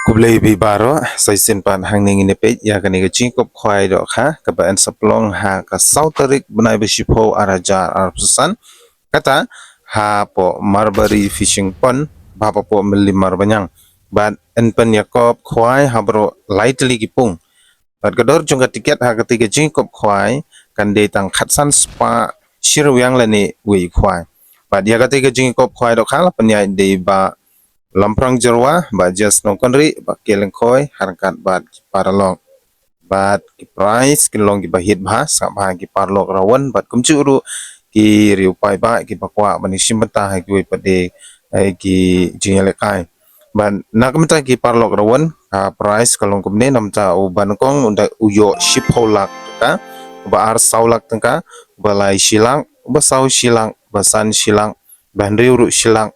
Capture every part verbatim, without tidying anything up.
Khublei ïa phi baroh, sa shisien pat hangne ngin ïa peit ïa kane ka jingkop khwai dohkha kaba yn sa pynlong ha ka saw tarik bnai ba shiphew ar hajar arphew san. Kata hapoh Marbari Fishing Pond, ba hapoh Mylliem Marbaniang. Bad yn pynïakop khwai ha baroh lai tylli ki pung. Bad ka dor jong ka tiket ha katei ka jingkop khwai kan dei tang khatsan spah shi ryngwiang lane wei khwai. Bad ïa katei ka jingkop khwai dohkha la pynïaid da i Bah Lamphrang Jyrwa, Bah Jas Nongkynrih, Bah K Lyngkhoi, ha ryngkat bad ki paralok. Bad ki prize ki long kiba hit bha, sngap bha ki paralok rawon, bad kumjuh ruh ki riew paidbah kiba kwah ban ïashim bynta ha kiwei pat de, eh, ki jingïalehkai. Bad na ka bynta ki paralok rawon, ka prize ka long kumne, na ka bynta uba nyngkong u da u ïoh shiphew lak tyngka, uba ar saw lak tyngka, uba lai shi lak, uba saw shi lak, uba san shi lak, uba hynriew ruh shi lak,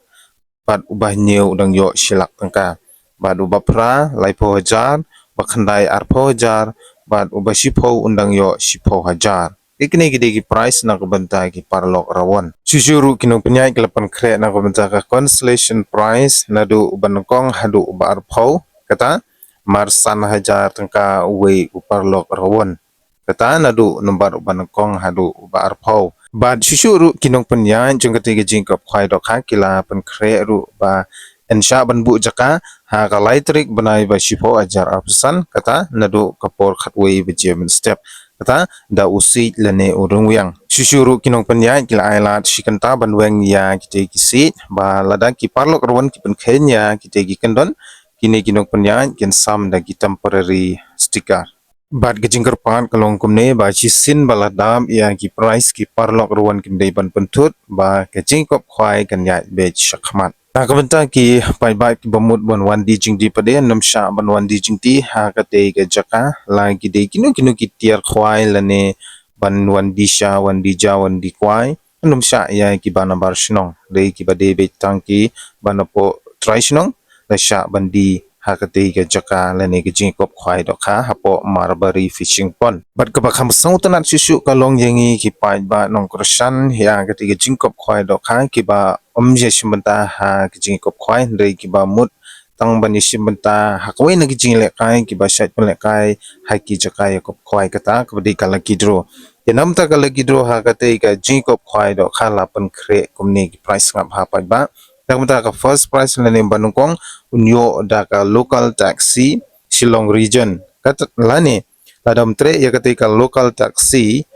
bad uba hynñiew u dang ïoh shi lak tyngka. Bad uba phra laiphew hajar, uba khyndai arphew hajar, bad uba shiphew un dang ïoh shiphew hajar. Te kine ki dei ki prize na ka bynta ki paralok rawon. Shuh shuh ruh ki nongpynïaid ki la pynkhreh na ka bynta ka consolation prize naduh uba nyngkong haduh uba arphew, kata mar san hajar tyngka uwei u paralok rawon. Kata naduh nombar uba nyngkong haduh uba arphew. Bad shuh shuh ruh ki nongpynïaid jong katei ka jingkop khwai dohkha ki la pynkhreh ruh ba yn shah ban buh jaka ha ka lai tarik bnai ba shiphew ar hajar arphew san, kata naduh ka por khatwei baje mynstep. Kata da u siej lane u ryngwiang. Shuh shuh ruh ki nongpynïaid ki la ai lad shi kynta ban weng ïa kitei ki siej, ba lada ki paralok rawon ki pynkheiñ ïa kitei ki kyndon, kine ki nongpynïaid kin sam da ki temporary sticker. Bad ka jingkyrpad ka long kumne, ba shisien ba la dap ïa ki prize, ki paralok rawon kim dei ban pynthut, ba ka jingkop khwai kan ïaid beit shakhmat. Na ka bynta ki paidbah kiba mut ban wan die jingdie pat de, ym shah ban wan die jingdie ha katei ka jaka, la ki dei kino kino ki tiar khwai lane ban wan die sha, wan die ja, wan die kwai, ym shah ïa kiba nabar shnong. Dei kiba dei beit tang kiba napoh trai shnong la shah ban die ha katei ka jaka lane ka jingkop khwai dohkha hapoh Marbari Fishing Pond. Bad kaba kham sngewtynnat shuh shuh ka long ïa ngi ki paidbah nongkyrshan ïa katei ka jingkop khwai dohkha, kiba ym ïashim bynta ha ka jingkop khwai, hynrei kiba mut tang ban ïashim bynta ha kawei na ki jingïalehkai kiba shait pynlehkai ha ki jaka ïakop khwai, kata kaba dei ka lucky draw. Te na ka bynta ka lucky draw ha katei ka jingkop khwai dohkha la pynkhreh kumne ki prize, sngap bha paidbah. Na ka bynta ka first prize lane ba nyngkong un ïoh da ka local taxi Shillong Region. Kata lane lada ym treh ïa katei ka local taxi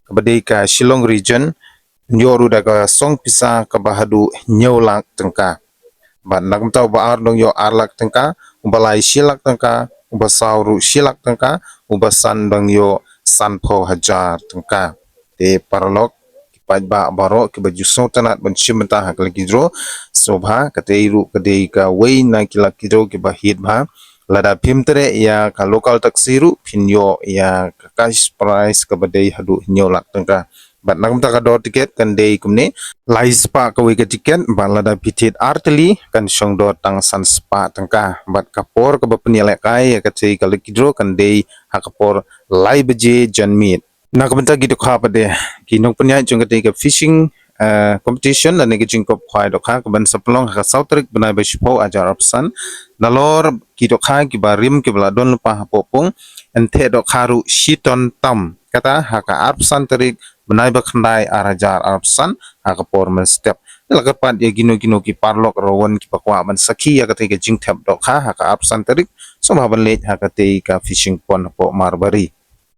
kaba dei ka Shillong Region, un ïoh ruh da ka song pisa kaba haduh hynñiew lak tyngka. Bad na ka bynta uba ar dang ïoh ar lak tyngka, uba lai shi lak tyngka, uba saw ruh shi lak tyngka, uba san dang ïoh sanphew hajar tyngka. Te paralok, ki paidbah baroh kiba ju sngewtynnat ban shim bynta ha ka lucky draw, sngewbha, katei ruh ka dei kawei na ki lucky draw kiba hit bha. Lada phim treh ïa ka local taxi ruh, phin ïoh ïa ka cash prize kaba dei haduh hynñiew lak tyngka. Bad na ka bynta ka dor tiket kan dei kumne, lai spah kawei ka tiket, bad lada phi thied ar tylli kan shong dor tang san spah tyngka. Bad ka por kaba pynïalehkai ïa katei ka lucky draw kan dei ha ka por lai baje janmiet. Na ka bynta ki dohkha pat de, ki nongpynïaid jong katei ka fishing, eh, competition lane ka jingkop khwai dohkha kaban sa pynlong ha ka saw tarik bnai ba shiphew ar hajar arphew san. Nalor ki dohkha kiba rim kiba la don lypa hapoh pung, yn theh dohkha ruh shi ton tam. Kata ha ka arphew san tarik bnai ba khyndai ar hajar arphew san ha ka por mynstep. La kyrpad ïa kino kino ki paralok rawon kiba kwah ban sakhi ïa katei ka jingthep dohkha ha ka arphew san tarik, sngewbha ban leit ha katei ka fishing pond hapoh Marbari.